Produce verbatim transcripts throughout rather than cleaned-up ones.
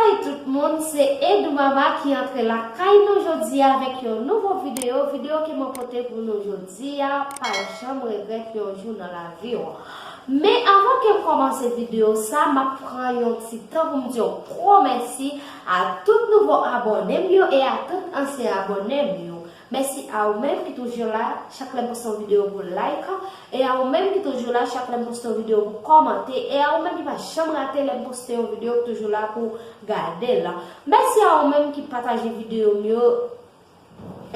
Hey tout moun, se Edou Mama ki antre lakay nou jodi a avèk yon nouvo videyo. Videyo ke mwen pote pou nou jodi a, pa janm regrèt yon jou nan lavi w. Men avan ke m kòmanse videyo sa, m ap pran yon ti tan pou m di yon gwo mèsi a tout nouvo abòne m yo e a tout ansyen abòne m yo. Mèsi a ou menm ki toujou la, chak lè m poste yon videyo pou like, e a ou menm ki toujou la, chak lè m poste yon videyo pou kòmante, e a ou menm ki pa janm rate lè m poste yon videyo ki toujou la pou gade l. Mèsi a ou menm ki pataje videyo m yo,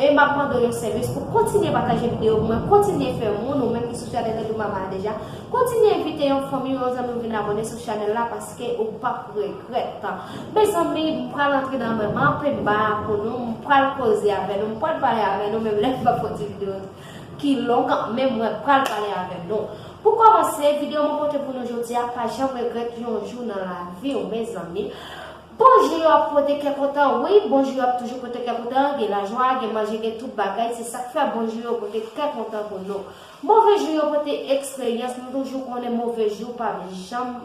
e m ap mande w yon sèvis pou kontinye pataje videyo pou mwen, kontinye fè moun, ou menm ki sou chanèl Edou Mama a deja, kontinye envite yon fanmi, yon zanmi w vin abòne sou chanèl la paske ou p ap regrèt. Mezanmi, m pral antre nan menm anpe ba pou nou, m pral koze avè nou, m pral pale avè nou, menm lè m pa fè ti videyo ki long, men mwen pral pale avè nou. Pou kòmanse, videyo mwen pote pou nou jodi a, pa janm regrèt yon jou nan lavi w, mezanmi. Bon jou yo ap pote kè kontan, wi, bon jou yo ap toujou pote kè kontan, gen lajwa, gen manje, gen tout bagay, se sa k fè bon jou yo pote kè kontan pou nou. Move jou yo pote eksperyans, nou toujou konnen move jou pa janm.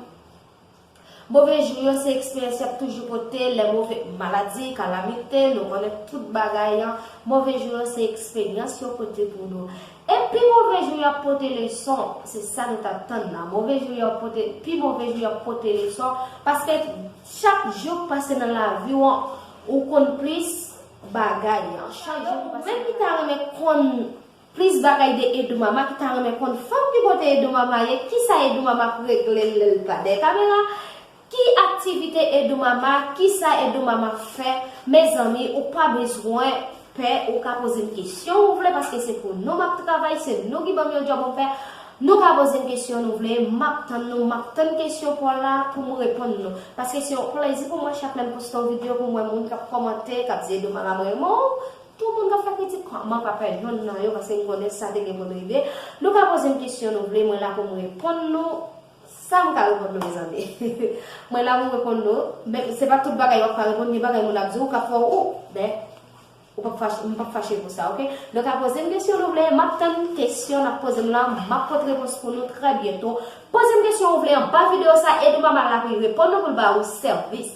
Move jou yo se eksperyans y ap toujou pote, lè move maladi, kalamite, nou konnen tout bagay an, move jou yo se eksperyans yo pote pou nou. E pi move jou y ap pote leson, se sa nou t ap tann nan. Move jou y ap pote, pi move jou y ap pote leson, paske chak jou k pase nan lavi w, ou konn plis bagay. Chak jou ki pase. Ou menm ki ta renmen konn plis bagay de Edou Mama, ki ta renmen konn fanm ki pote Edou Mama ye, kisa Edou Mama ap regle lè l pa dèyè kamera, ki aktivite Edou Mama, kisa Edou Mama fè, mezanmi, ou pa bezwen pè, ou ka poze m kesyon ou vle, paske se pou nou m ap travay, se nou ki ban m yon djòb pou m fè. Nou ka poze m kesyon nou vle, m ap tann nou, m ap tann kesyon pa w la pou m reponn nou. Paske se yon plezi pou mwen chak lè m poste yon videyo pou m wè moun k ap kòmante, k ap di Edou Mama m renmen w, tout moun k ap fè kritik, mwen pa pè yonn nan yo, paske m konnen sa te gen pou m rive. Nou ka poze m kesyon nou vle, mwen la pou m reponn nou. Sa m ka reponn nou, mezanmi. Mwen la pou m reponn nou. Men se pa tout bagay w ap ka reponn, gen bagay moun ap di w k ap fè w, ou, men, ou p ap fache, m p ap fache pou sa, oke? Donk, ap poze m kesyon nou vle, m ap tann kesyon n ap poze m lan, m ap pote repons pou nou trè byento. Poze m kesyon ou vle anba videyo sa, Edou Mama la pou l reponn nou, pou l ba ou sèvis.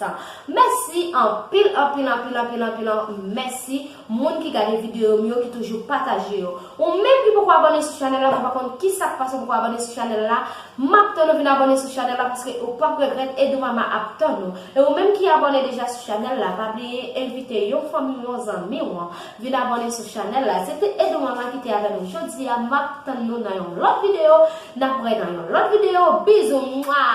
Mèsi anpil, anpil, anpil, anpil, anpil, mèsi. Moun ki gade videyo m yo, ki toujou pataje yo. Ou menm ki poko abòne sou chanèl la, mwen pa konn kisa k pase w poko abòne sou chanèl la, m ap tann ou vin abòne sou chanèl la paske ou p ap regrèt, Edou Mama ap tann ou. E ou menm ki abòne deja sou chanèl la, pa bliye envite yon fanmi w, yon zanmi w vin abòne sou chanèl la. Se te Edou Mama ki te avè nou jodi a, m ap tann nou nan yon lòt videyo, n ap wè nan yon lòt videyo. Bizou, mwa!